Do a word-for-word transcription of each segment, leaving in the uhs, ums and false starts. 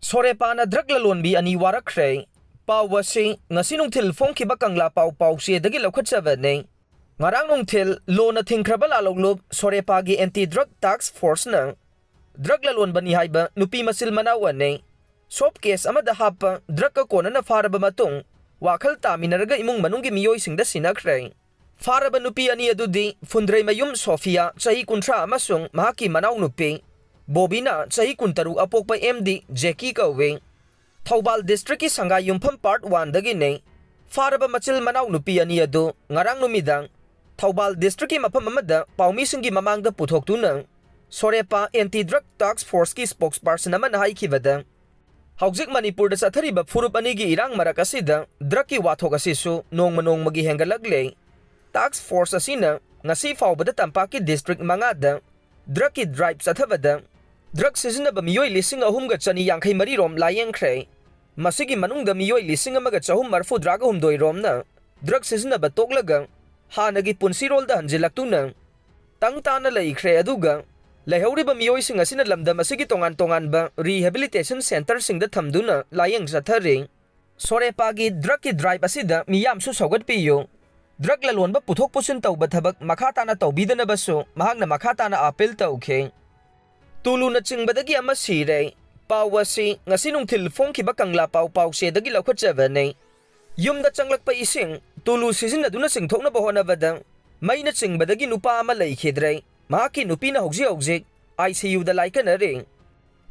ꯁꯣꯔꯦꯄꯥꯅ drug ꯂꯂꯣꯟꯕꯤ ꯑꯅꯤ ꯋꯥꯔꯛꯈ꯭ꯔꯦ꯫ ꯄꯥꯎ ꯑꯁꯤ ꯉꯁꯤ ꯅꯨꯡꯊꯤꯜ ꯐꯣꯡꯈꯤꯕ ꯀꯪꯂꯥ ꯄꯥꯎ ꯄꯥꯎꯆꯦꯗꯒꯤ ꯂꯧꯈꯠꯆꯕꯅꯤ꯫ ꯉꯔꯥꯡ ꯅꯨꯡꯊꯤꯜ ꯂꯣꯟꯅ ꯊꯤꯡꯈ꯭ꯔꯕ ꯂꯥꯂꯣꯡꯂꯨꯞ ꯁꯣꯔꯦꯄꯥꯒꯤ ꯑꯦꯟꯇꯤ ꯗ꯭ꯔꯒ ꯇꯥꯛꯁ ꯐꯣꯔꯁꯅ ꯗ꯭ꯔꯒ ꯂꯂꯣꯟꯕꯅꯤ ꯍꯥꯏꯕ ꯅꯨꯄꯤ ꯃꯆꯤꯜ ꯃꯅꯥꯎ ꯑꯅꯤ ꯁꯣꯞ ꯀꯦꯁ ꯑꯃꯗ ꯍꯥꯞꯄ ꯗ꯭ꯔꯒꯀ ꯀꯣꯟꯅꯅ ꯐꯥꯔꯕ ꯃꯇꯨꯡ, ꯋꯥꯈꯜ ꯇꯥꯃꯤꯟꯅꯔꯒ ꯏꯃꯨꯡ ꯃꯅꯨꯡꯒꯤ ꯃꯤꯑꯣꯏꯁꯤꯡꯗ ꯁꯤꯟꯅꯈ꯭ꯔꯦ꯫ ꯐꯥꯔꯕ ꯅꯨꯄꯤ ꯑꯅꯤ ꯑꯗꯨꯗꯤ ꯐꯨꯟꯗ꯭ꯔꯩꯃꯌꯨꯝ ꯁꯣꯐꯤꯌꯥ, ꯆꯍꯤ ꯀꯨꯟꯊ꯭ꯔꯥ, ꯑꯃꯁꯨꯡ ꯃꯍꯥꯛꯀꯤ ꯃꯅꯥꯎꯅꯨꯄꯤ ꯕꯣꯕꯤꯅꯥ, ꯆꯍꯤ ꯀꯨꯟꯇꯔꯨꯛ, ꯑꯄꯣꯛꯄ ꯑꯦꯝ ꯗꯤ ꯖꯦꯀꯤ ꯀꯧꯏ꯫ ꯊꯧꯕꯥꯜ ꯗꯤꯁꯇ꯭ꯔꯤꯛꯀꯤ ꯁꯪꯒꯥꯏ ꯌꯨꯝꯐꯝ ꯄꯥꯔꯠ ꯋꯥꯟꯗꯒꯤꯅꯤ꯫ ꯐꯥꯔꯕ ꯃꯆꯤꯜ ꯃꯅꯥꯎ ꯅꯨꯄꯤ ꯑꯅꯤ ꯑꯗꯨ ꯉꯔꯥꯡ ꯅꯨꯃꯤꯗꯥꯡ ꯊꯧꯕꯥꯜ ꯗꯤꯁꯇ꯭ꯔꯤꯛꯀꯤ ꯃꯐꯝ ꯑꯃꯗ ꯄꯥꯎꯃꯤꯁꯤꯡꯒꯤ ꯃꯃꯥꯡꯗ ꯄꯨꯊꯣꯛꯇꯨꯅ ꯁꯣꯔꯦꯄꯥ ꯑꯦꯟꯇꯤ ꯗ꯭ꯔꯒ ꯇꯥꯛꯁ ꯐꯣꯔꯁꯀꯤ ꯁ꯭ꯄꯣꯛꯁꯄꯥꯔꯁꯟ ꯑꯃꯅ ꯍꯥꯏꯈꯤꯕꯗ, ꯍꯧꯖꯤꯛ ꯃꯅꯤꯄꯨꯔꯗ ꯆꯠꯊꯔꯤꯕ ꯐꯨꯔꯨꯞ ꯑꯅꯤꯒꯤ ꯏꯔꯥꯡ ꯃꯔꯛ ꯑꯁꯤꯗ ꯗ꯭ꯔꯒꯀꯤ ꯋꯥꯊꯣꯛ ꯑꯁꯤꯁꯨ ꯅꯣꯡꯃ ꯅꯣꯡꯃꯒꯤ ꯍꯦꯟꯒꯠꯂꯛꯂꯦ꯫ ꯇꯥꯛꯁ ꯐꯣꯔꯁ ꯑꯁꯤꯅ ꯉꯁꯤ ꯐꯥꯎꯕꯗ ꯇꯝꯄꯥꯛꯀꯤ ꯗꯤꯁꯇ꯭ꯔꯤꯛ ꯃꯉꯥꯗ ꯗ꯭ꯔꯒꯀꯤ ꯗ꯭ꯔꯥꯏꯚ ꯆꯠꯊꯕꯗ ꯗ꯭ꯔꯒ ꯁꯤꯖꯤꯟꯅꯕ ꯃꯤꯑꯣꯏ ꯂꯤꯁꯤꯡ ꯑꯍꯨꯝꯒ ꯆꯅꯤ ꯌꯥꯡꯈꯩ ꯃꯔꯤ ꯔꯣꯝ ꯂꯥꯌꯦꯡꯈ꯭ꯔꯦ꯫ ꯃꯁꯤꯒꯤ ꯃꯅꯨꯡꯗ ꯃꯤꯑꯣꯏ ꯂꯤꯁꯤꯡ ꯑꯃꯒ ꯆꯍꯨꯝ ꯃꯔꯤꯐꯨꯇꯔꯥꯒ ꯍꯨꯝꯗꯣꯏ ꯔꯣꯝꯅ ꯗ꯭ꯔꯒ ꯁꯤꯖꯤꯟꯅꯕ ꯇꯣꯛꯂꯒ ꯍꯥꯟꯅꯒꯤ ꯄꯨꯟꯁꯤꯔꯣꯜꯗ ꯍꯟꯖꯤꯜꯂꯛꯇꯨꯅ ꯇꯪ ꯇꯥꯅ ꯂꯩꯈ꯭ꯔꯦ꯫ ꯑꯗꯨꯒ ꯂꯩꯍꯧꯔꯤꯕ ꯃꯤꯑꯣꯏꯁꯤꯡ ꯑꯁꯤꯅ ꯂꯝꯗꯝ ꯑꯁꯤꯒꯤ ꯇꯣꯉꯥꯟ ꯇꯣꯉꯥꯟꯕ ꯔꯤꯍꯦꯕꯤꯂꯤꯇꯦꯁꯟ ꯁꯦꯟꯇꯔꯁꯤꯡꯗ ꯊꯝꯗꯨꯅ ꯂꯥꯌꯦꯡ ꯆꯠꯊꯔꯤ꯫ ꯁꯣꯔꯦꯄꯥꯒꯤ ꯗ꯭ꯔꯒꯀꯤ ꯗ꯭ꯔꯥꯏꯚ ꯑꯁꯤꯗ ꯃꯤꯌꯥꯝꯁꯨ ꯁꯧꯒꯠꯄꯤꯌꯨ꯫ ꯗ꯭ꯔꯒ ꯂꯂꯣꯟꯕ ꯄꯨꯊꯣꯛ ꯄꯨꯁꯤꯟ ꯇꯧꯕ ꯊꯕꯛ ꯃꯈꯥ ꯇꯥꯅ ꯇꯧꯕꯤꯗꯅꯕꯁꯨ ꯃꯍꯥꯛꯅ ꯃꯈꯥ ꯇꯥꯅ ꯑꯥꯄꯤꯜ ꯇꯧꯈꯤ꯫ ꯇꯨꯂꯨꯅ ꯆꯤꯡꯕꯗꯒꯤ ꯑꯃ ꯁꯤꯔꯦ꯫ ꯄꯥꯎ ꯑꯁꯤ ꯉꯁꯤ ꯅꯨꯡꯊꯤꯜ ꯐꯣꯡꯈꯤꯕ ꯀꯪꯂꯥ ꯄꯥꯎ ꯄꯥꯎꯆꯦꯗꯒꯤ ꯂꯧꯈꯠꯆꯕꯅꯤ꯫ ꯌꯨꯝꯗ ꯆꯪꯂꯛꯄ ꯏꯁꯤꯡ ꯇꯨꯂꯨ ꯁꯤꯖꯤꯟꯅꯗꯨꯅ ꯆꯤꯡꯊꯣꯛꯅꯕ ꯍꯣꯠꯅꯕꯗ ꯃꯩꯅ ꯆꯤꯡꯕꯗꯒꯤ ꯅꯨꯄꯥ ꯑꯃ ꯂꯩꯈꯤꯗ꯭ꯔꯦ꯫ ꯃꯍꯥꯛꯀꯤ ꯅꯨꯄꯤꯅ ꯍꯧꯖꯤꯛ ꯍꯧꯖꯤꯛ ꯑꯥꯏ ꯁꯤ ꯌꯨꯗ ꯂꯥꯏꯀꯠꯅꯔꯤ꯫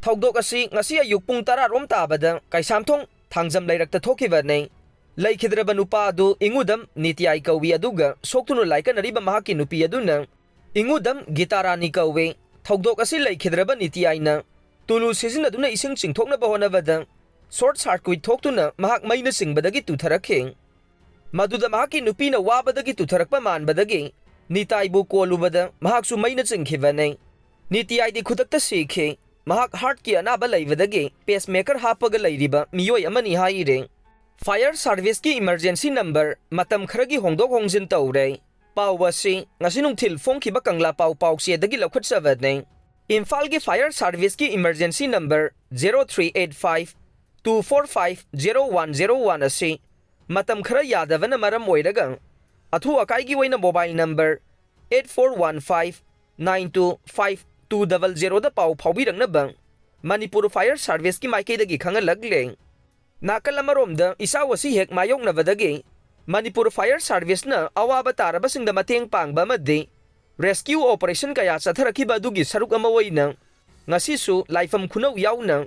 ꯊꯧꯗꯣꯛ ꯑꯁꯤ ꯉꯁꯤ ꯑꯌꯨꯛ ꯄꯨꯡ ꯇꯔꯥ ꯔꯣꯝ ꯇꯥꯕꯗ ꯀꯩꯁꯥꯝꯊꯣꯡ ꯊꯥꯡꯖꯝ ꯂꯩꯔꯛꯇ ꯊꯣꯛꯈꯤꯕꯅꯤ꯫ ꯂꯩꯈꯤꯗ꯭ꯔꯕ ꯅꯨꯄꯥ ꯑꯗꯨ ꯏꯉꯨꯗꯝ ꯅꯤꯇꯤꯌꯥꯏ ꯀꯧꯏ, ꯑꯗꯨꯒ ꯁꯣꯛꯇꯨꯅ ꯂꯥꯏꯀꯠꯅꯔꯤꯕ ꯃꯍꯥꯛꯀꯤ ꯅꯨꯄꯤ ꯑꯗꯨꯅ ꯏꯉꯨꯗꯝ ꯒꯤꯇꯥꯔꯥꯅꯤ ꯀꯧꯏ꯫ ꯊꯧꯗꯣꯛ ꯑꯁꯤ ꯂꯩꯈꯤꯗ꯭ꯔꯕ ꯅꯤꯇꯤꯌꯥꯏꯅ ꯇꯨꯂꯨ ꯁꯤꯖꯤꯟꯅꯗꯨꯅ ꯏꯁꯤꯡ ꯆꯤꯡꯊꯣꯛꯅꯕ ꯍꯣꯠꯅꯕꯗ ꯁꯣꯔꯠ ꯁꯥꯔꯀ꯭ꯋꯤꯠ ꯊꯣꯛꯇꯨꯅ ꯃꯍꯥꯛ ꯃꯩꯅ ꯆꯤꯡꯕꯗꯒꯤ ꯇꯨꯊꯔꯛꯈꯤ꯫ ꯃꯗꯨꯗ ꯃꯍꯥꯛꯀꯤ ꯅꯨꯄꯤꯅ ꯋꯥꯕꯗꯒꯤ ꯇꯨꯊꯔꯛꯄ ꯃꯥꯟꯕꯗꯒꯤ ꯅꯤꯇꯥꯏꯕꯨ ꯀꯣꯜꯂꯨꯕꯗ ꯃꯍꯥꯛꯁꯨ ꯃꯩꯅ ꯆꯤꯡꯈꯤꯕꯅꯤ꯫ ꯅꯤꯇꯤꯌꯥꯏꯗꯤ ꯈꯨꯗꯛꯇ ꯁꯤꯈꯤ꯫ ꯃꯍꯥꯛ ꯍꯥꯔꯠꯀꯤ ꯑꯅꯥꯕ ꯂꯩꯕꯗꯒꯤ ꯄꯦꯁꯃꯦꯀꯔ ꯍꯥꯞꯄꯒ ꯂꯩꯔꯤꯕ ꯃꯤꯑꯣꯏ ꯑꯃꯅꯤ ꯍꯥꯏꯔꯤ꯫ ꯐꯥꯌꯔ ꯁꯥꯔꯚꯤꯁꯀꯤ ꯏꯃꯔꯖꯦꯟꯁꯤ ꯅꯝꯕꯔ ꯃꯇꯝ ꯈꯔꯒꯤ ꯍꯣꯡꯗꯣꯛ ꯍꯣꯡꯖꯤꯟ ꯇꯧꯔꯦ꯫ ꯄꯥꯎ ꯑꯁꯤ ꯉꯁꯤ ꯅꯨꯡꯊꯤꯜ ꯐꯣꯡꯈꯤꯕ ꯀꯪꯂꯥ ꯄꯥꯎ ꯄꯥꯎꯆꯦꯗꯒꯤ ꯂꯧꯈꯠꯆꯕꯅꯤ꯫ ꯏꯝꯐꯥꯜꯒꯤ fire serviceꯀꯤ emergency number zero three eight five two four five zero one zero one ꯑꯁꯤ ꯃꯇꯝ ꯈꯔ ꯌꯥꯗꯕꯅ ꯃꯔꯝ ꯑꯣꯏꯔꯒ ꯑꯊꯨ ꯑꯀꯥꯏꯒꯤ ꯑꯣꯏꯅ mobile number eight four one five nine two five two double zeroꯗ ꯄꯥꯎ ꯐꯥꯎꯕꯤꯔꯛꯅꯕ ꯃꯅꯤꯄꯨꯔ fire serviceꯀꯤ ꯃꯥꯏꯀꯩꯗꯒꯤ ꯈꯪꯍꯜꯂꯛꯂꯦ꯫ ꯅꯥꯀꯜ ꯑꯃꯔꯣꯝꯗ ꯏꯆꯥꯎ ꯑꯁꯤ ꯍꯦꯛ ꯃꯥꯌꯣꯛꯅꯕꯗꯒꯤ ꯃꯅꯤꯄꯨꯔ fire serviceꯅ ꯑꯋꯥꯕ ꯇꯥꯔꯕꯁꯤꯡꯗ ꯃꯇꯦꯡ ꯄꯥꯡꯕ ꯑꯃꯗꯤ rescue operation ꯀꯌꯥ ꯆꯠꯊꯔꯛꯈꯤꯕ ꯑꯗꯨꯒꯤ ꯁꯔꯨꯛ ꯑꯃ ꯑꯣꯏꯅ ꯉꯁꯤꯁꯨ ꯂꯥꯏꯐꯝ ꯈꯨꯅꯧ ꯌꯥꯎꯅ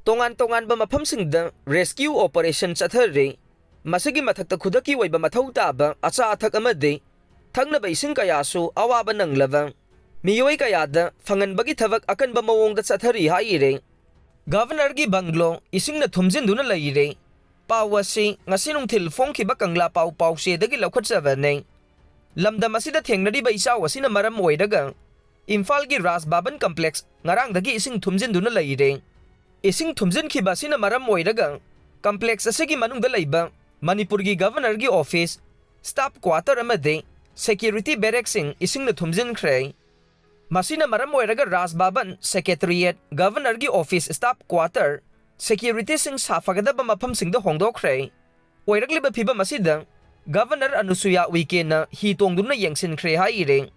ꯇꯣꯉꯥꯟ ꯇꯣꯉꯥꯟꯕ ꯃꯐꯝꯁꯤꯡꯗ rescue operation ꯆꯠꯊꯔꯤ꯫ ꯃꯁꯤꯒꯤ ꯃꯊꯛꯇ ꯈꯨꯗꯛꯀꯤ ꯑꯣꯏꯕ ꯃꯊꯧ ꯇꯥꯕ ꯑꯆꯥ ꯑꯊꯛ ꯑꯃꯗꯤ ꯊꯛꯅꯕ ꯏꯁꯤꯡ ꯀꯌꯥꯁꯨ ꯑꯋꯥꯕ ꯅꯪꯂꯕ ꯃꯤꯑꯣꯏ ꯀꯌꯥꯗ ꯐꯪꯍꯟꯕꯒꯤ ꯊꯕꯛ ꯑꯀꯟꯕ ꯃꯑꯣꯡꯗ ꯆꯠꯊꯔꯤ ꯍꯥꯏꯔꯦ꯫ ꯒꯚꯔꯅꯔꯒꯤ ꯕꯪꯒ꯭ꯂꯣ ꯏꯁꯤꯡꯅ ꯊꯨꯝꯖꯤꯟꯗꯨꯅ ꯂꯩꯔꯦ꯫ ꯄꯥꯎ ꯑꯁꯤ ꯉꯁꯤ ꯅꯨꯡꯊꯤꯜ ꯐꯣꯡꯈꯤꯕ ꯀꯪꯂꯥ ꯄꯥꯎ ꯄꯥꯎꯆꯦꯗꯒꯤ ꯂꯧꯈꯠꯆꯕꯅꯦ꯫ ꯂꯝꯗꯝ ꯑꯁꯤꯗ ꯊꯦꯡꯅꯔꯤꯕ ꯏꯆꯥꯎ ꯑꯁꯤꯅ ꯃꯔꯝ ꯑꯣꯏꯔꯒ ꯏꯝꯐꯥꯜꯒꯤ ꯔꯥꯖ ꯚꯕꯟ complex ꯉꯔꯥꯡꯗꯒꯤ ꯏꯁꯤꯡ ꯊꯨꯝꯖꯤꯟꯗꯨꯅ ꯂꯩꯔꯦ꯫ ꯏꯁꯤꯡ ꯊꯨꯝꯖꯤꯟꯈꯤꯕ ꯑꯁꯤꯅ ꯃꯔꯝ ꯑꯣꯏꯔꯒ complex ꯑꯁꯤꯒꯤ ꯃꯅꯨꯡꯗ ꯂꯩꯕ ꯃꯅꯤꯄꯨꯔꯒꯤ ꯒꯚꯔꯅꯔꯒꯤ office, staff quarter ꯑꯃꯗꯤ security barrackꯁꯤꯡ ꯏꯁꯤꯡꯅ ꯊꯨꯝꯖꯤꯟꯈ꯭ꯔꯦ꯫ ꯃꯁꯤꯅ ꯃꯔꯝ ꯑꯣꯏꯔꯒ ꯔꯥꯖ ꯚꯕꯟ, secretariat, ꯒꯚꯔꯅꯔꯒꯤ office, staff quarter, securityꯁꯤꯡ ꯁꯥꯐꯒꯗꯕ ꯃꯐꯝꯁꯤꯡꯗ ꯍꯣꯡꯗꯣꯛꯈ꯭ꯔꯦ꯫ ꯑꯣꯏꯔꯛꯂꯤꯕ ꯐꯤꯚꯝ ꯑꯁꯤꯗ ꯒꯚꯔꯅꯔ ꯑꯅꯨꯁꯨꯌꯥ ꯎꯏꯀꯦꯅ ꯍꯤ ꯇꯣꯡꯗꯨꯅ ꯌꯦꯡꯁꯤꯟꯈ꯭ꯔꯦ ꯍꯥꯏꯔꯦ꯫